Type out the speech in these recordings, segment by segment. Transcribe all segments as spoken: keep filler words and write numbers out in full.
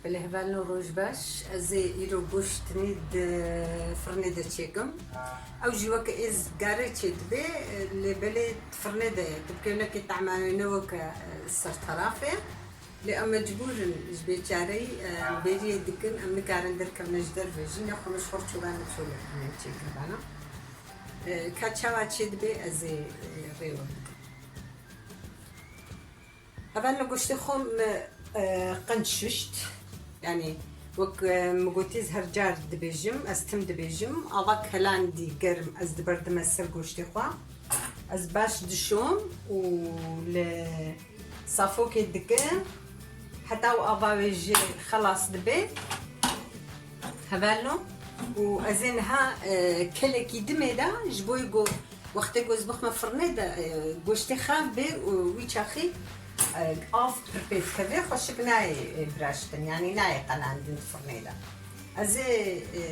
Belê hevalno roj baş. Ez ê îro goştinî di firnê de çêkim. Ew jî weke êzgarê çêdibe, lê belê di firnê de ye. Tu bikevnekê tahma wê ne weke, e, ser terafê. Lê em mecbûr in ji bêçareyî, e, em bêriyê dikin, em nikarin derkevne ji derve jî, nexwe min ji xwe re çolane çolê em ê çêkin vana. E, ka çawa çêdibe ez ê, e, rê we bidim. Hevalno goştê xwe me, e, qenc şişt. Yanî wek, e, min gotî ez her car dibêjim, ez tim dibêjim. Ava kelandî germ ez diberdime ser goştê xwe. Ez baş dişom û li safokê dikim. Heta û ava wê jê xelas dibe. Hevalno. Û ez ê niha, e, kelekî dimê de ji bo ku Wextê ku ez bixme firnê de, e, goştê xev bê û wî çaxî, e, av pir pê dikeve, xweşik nayê, e, biraştin, yanî nayê qelandin firnê de. Ez ê, e,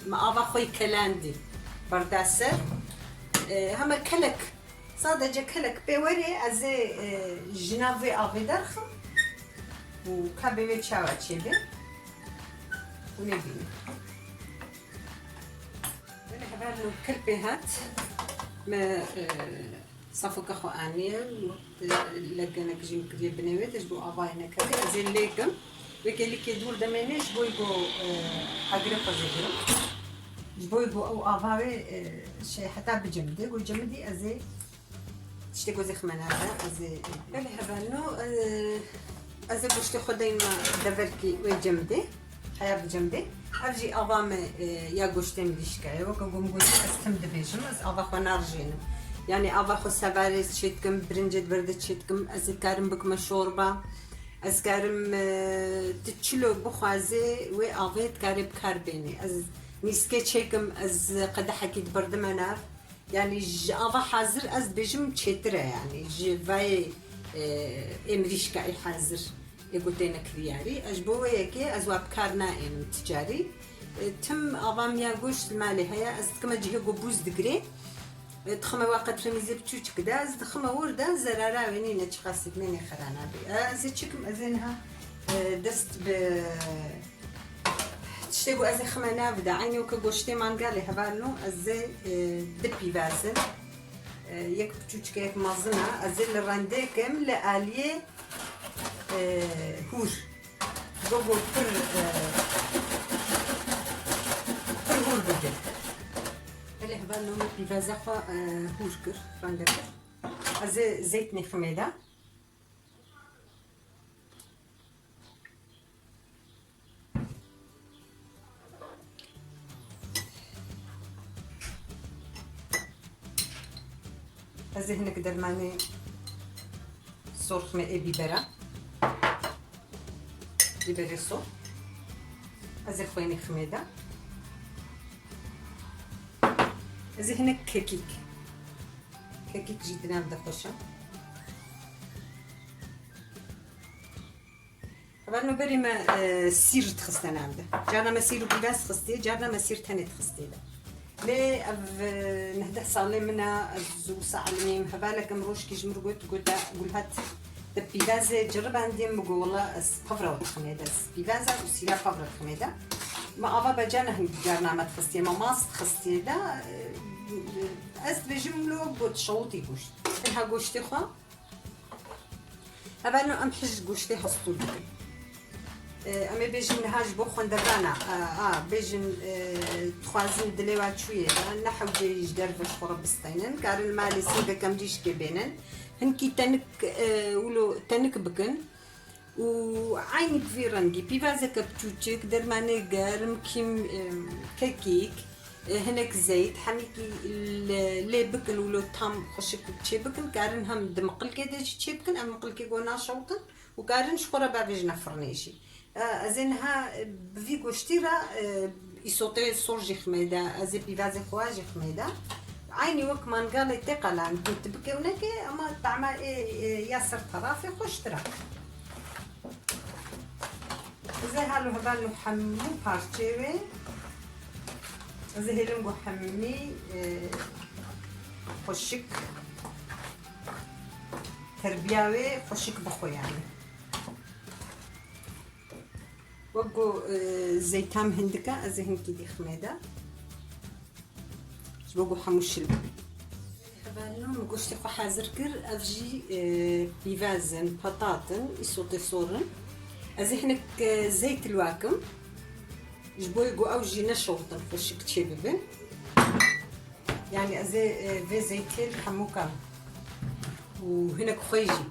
me ava xwe yî kelandî berda ser. E, heme kelek, sadece kelek pê werê, ez ê, e, ji nav vê avê derxim û ka bê wê çawa çêbe. Hûn ê bînin. Belê hevalno kil pê hat. Me, e, safoka xwe aniye, e, legenek jî min kiriye binê wê de ji bo avayê nekeve. Ez ê lêkim. Wê kêlikê dûr demêne ji bo ku, e, agirê xwe zêdirim. Ji bo ku ew ava wê, e, şey heta bicemidê. Ku cemidî ez ê Tiştê ku ez ê xime nade, ez ê... Belê hevalno, e, ez ê goştê xwe deyme deverkî wê cemidê. Heya bi cemidê. Ev jî ava me, e, ya goştê mirîşka ye. Weke ku min gotî ez tim dibêjim, ez ava xwe narijênim. Yanî ava xwe sevarê çêdikim, birincê di ber de çêdikim, ez ê karim bikime şorba. Ez karim, e, tu çilo bixwazê wê avê dikarê bi kar bênî. Ez nîskê çêkim, ez qedehekî diberdime nav. Yanî ji ava hazir ez dibêjim çêtir e, yanî ji vayê, e, ê mirîşka ê hazir ê ku têne kiriyarî. Ez ji bo wê yekê ez wa bi kar naênim ti carî. E, tim ava min ya goşt li malê heye, ez dikime cihê ku bûz digirê. E, dixime wa qetremîzê biçûçik de, ez dixime wir de, zerara wê nîne, çiqasî dimê nêxera nabê. E, ez ê çikim, ez ê niha, e, dest bi Tiştê ku ez ê xime nav de, eynî weke goştê mangalê hevalno, ez ê, e, di pîvazin, e, yek piçûçike, yek mezin e, ez ê li rendê kim li aliyê, e, hûr. Go go pir, e, pir hûr bigir. Belê hevalno min pîvaza xwe, e, hûr kir, rende kir. Ez ê zeyt nêximê de. Ez ê hinek dermanê sor ximê ê bîbera. Bîberê sor. Ez ê xwênî ximê de. Ez ê hinek kekîk. Kekîk jî di nav de xweş e. Hevalno berê me, e, sîr dixiste nav de. Carna me sîr û pîvaz dixistê, carna me sîr tenê dixistê de. Lê ev, e, neh deh salê min e, ez wisa elimîm. Hevaleke min rojkî ji min re got, gote, Gulhat, te pîvazê ceribandî? Min got, wela ez pevra diximê de, ez pîvaza û sîra pevra diximê de. Me ava be carna hin carna me dixistê, me mas dixistê de, e, ez dibêjim lo got şewitî goşt. Tenha goştê xwe. Hevalno em hij goştê hestû dikin. E, em ê bêjin niha ji bo xwendevan e, a, bêjin, e, dixwazin dilê wa çûyê de, ne hewce yî ji derve ji xwe re bisteynin. Karin malê sêvek em cîşkê bênin. Hinkî tenik, e, wilo tenik bikin. Û eynî bi vî rengî pîvazeke biçûçik, dermanê germ, kîm, e, kekîk, e, hinek zeyt, hemîkî lê, lê bikin û lo tam xweşik çê bikin, karin hem di miqilkê de jî çê bikin, ev miqilkê go naşewtin û karin ji xwe re bavêjine firnê jî. E, ez ê niha, e, bi vî goştî re, e, îsotê sor jî ximê de, ez ê pîvazê xwe jî ximê de. Eynî wek mangalê tê qelandin, tu bikevnekê, ema tama ê, ê ya ser terafê xweştir e. Ez ê halo hevalno hemû parçeyê wê. Ez ê hêlim ku hemî, e, xweşik terbiya wê xweşik bixwe yanî. Wek ku, e, zeyta min hindik e, ez ê hinkî dî ximê de. Ji bo ku hemû şil bibin. Hevalno min goştê xwe hazir kir. Ev jî, e, pîvaz in, petat in, îsotê sor in. Ez ê hinek, e, zeyt li wa kim. Ji bo ku ew jî neşewitin xweşik çêbibin. Yani ez ê, e, vê zeytê li hemûka û hinek xwe jî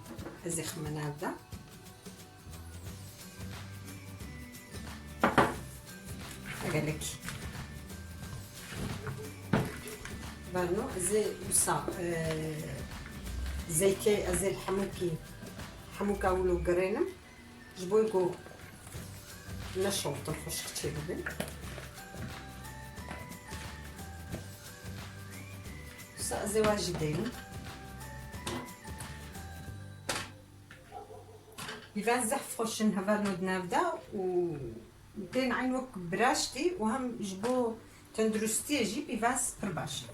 ez ê xime nav de. Gelek. Hevalno, ez ê wisa, e, zeytê ez ê li hemûkî, hemûka wilo girênim. Ji bo ku neşewtin xweşik çêbibin. Wisa ez ê wa jî deynim. Pîvaz zehf xweş in hevalno di nav de û tên eyn wek biraştî û hem ji bo tenduristiyê jî pîvaz pir baş e.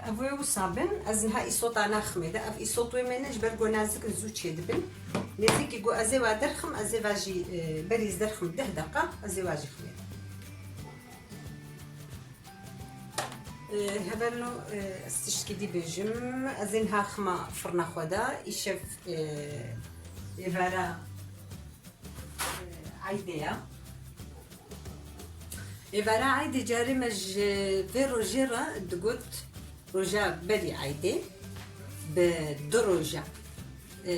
Ev wê wisa bin, ez niha îsota naximê de. Ev îsot wê mene ji ber ku nazik in zû çêdibin. Nêzîkî ku ez ê wa derxim, ez ê va jî, e, berî ez derxim deh deqa, ez ê wa jî ximê. E, hevalno, e, ez tiştkî dî bêjim. Ez ê niha xima firna xwe de. Îşev, e, êvara, e, eydê ya. Êvara eydê carê me ji vê rojê re digot roja berî eydê bi du roja. E,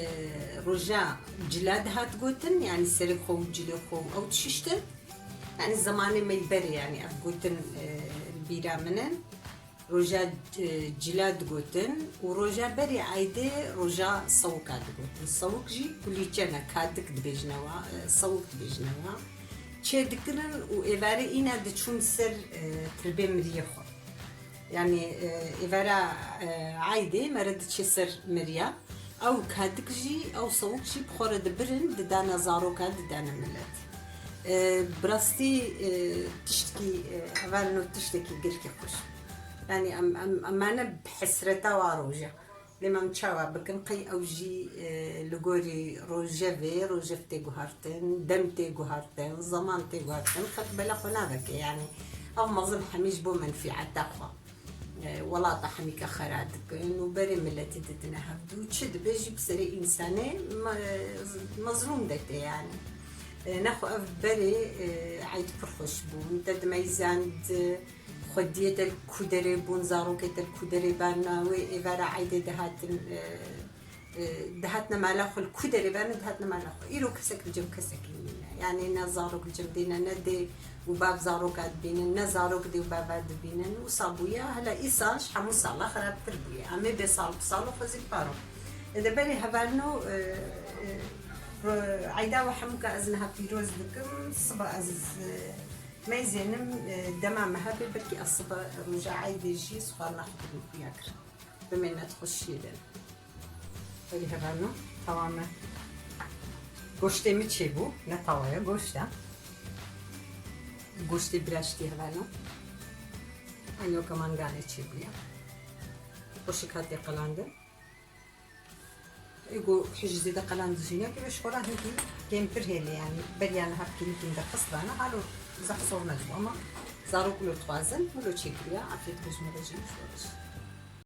roja cila dihat gotin, yani serê xwe û cilê xwe û ew dişiştin. Yani zemanê me yî berê, yani ev gotin, e, li bîra min in. Roja, e, cila digotin û roja berî eydê roja sewika digotin. Sewik jî kulîçe ne, kadik dibêjine wa, e, sewik dibêjine wa. Çê dikirin û êvarê îna diçûn ser, e, tirbê miriyê xwe. Yani, e, êvara, e, eydê mere diçê ser miriya. Ew kadik jî, ew sewik jî bi xwe re dibirin, didane zaroka, didane milet. E, bi rastî, e, tiştkî, e, hevalno tiştekî gelkî xweş. Yani em, em, em mane bi hesreta wa roja. Lê em çawa bikin, qey ew jî, e, li gorî rojevê, rojev tê guhartin, dem tê guhartin, zeman tê guhartin, xelk bela xwe naveke, yani ev mezin hemî ji bo menfîeta xwe. E, welata hemîke xera dikin û berê miletî didine hevdû. Çi dibe jî bi serê însanê me-, mezlûm de tê yani. E, nexwe ev berê, e, eyd pir xweş bûn. Te dimeyzand, xwediyê te li ku derê bûn, zarokê te li ku derê bana, wê êvara eydê dihatin, e, e, dihatine mala xwe, li ku derê bane dihatine mala xwe. Îro kesek li cem kesekî nîne. Yani ne zarok li cem dîne, ne dê û bav zaroka dibînin, ne zarok dê û bava dibînin. Wisa bûye, hela îsal ji hemû sala xerabtir bûye. Em ê bê sal bi salo xwe zî paro. Ê de berê hevalno, e, e, ro-, eyda we hemûka ez niha pîroz dikim. Siba ez, e, meyzênim, e, dema me hebe, belkî ez siba roja eydê jî sixwarina xwe bidin xuya kirin. Bimêne di xweşiyê de. Belê hevalno, tawame. Goştê min çêbû, ne tawaya, goşt e. Goştê biraştî hevalno. Eynî weke mangalê çêbûye. Xweşik hatiye qelandin. Ê ku hîç zêde qeland jî neke, ji xwe re hinkî kêmtir hêle, yani beriya niha bi kêmî kêm de qist dane, halo zehf sor nebû, ama zarok wilo dixwazin, wilo çêkiriya, afiyet be ji me re jî, ji we re jî.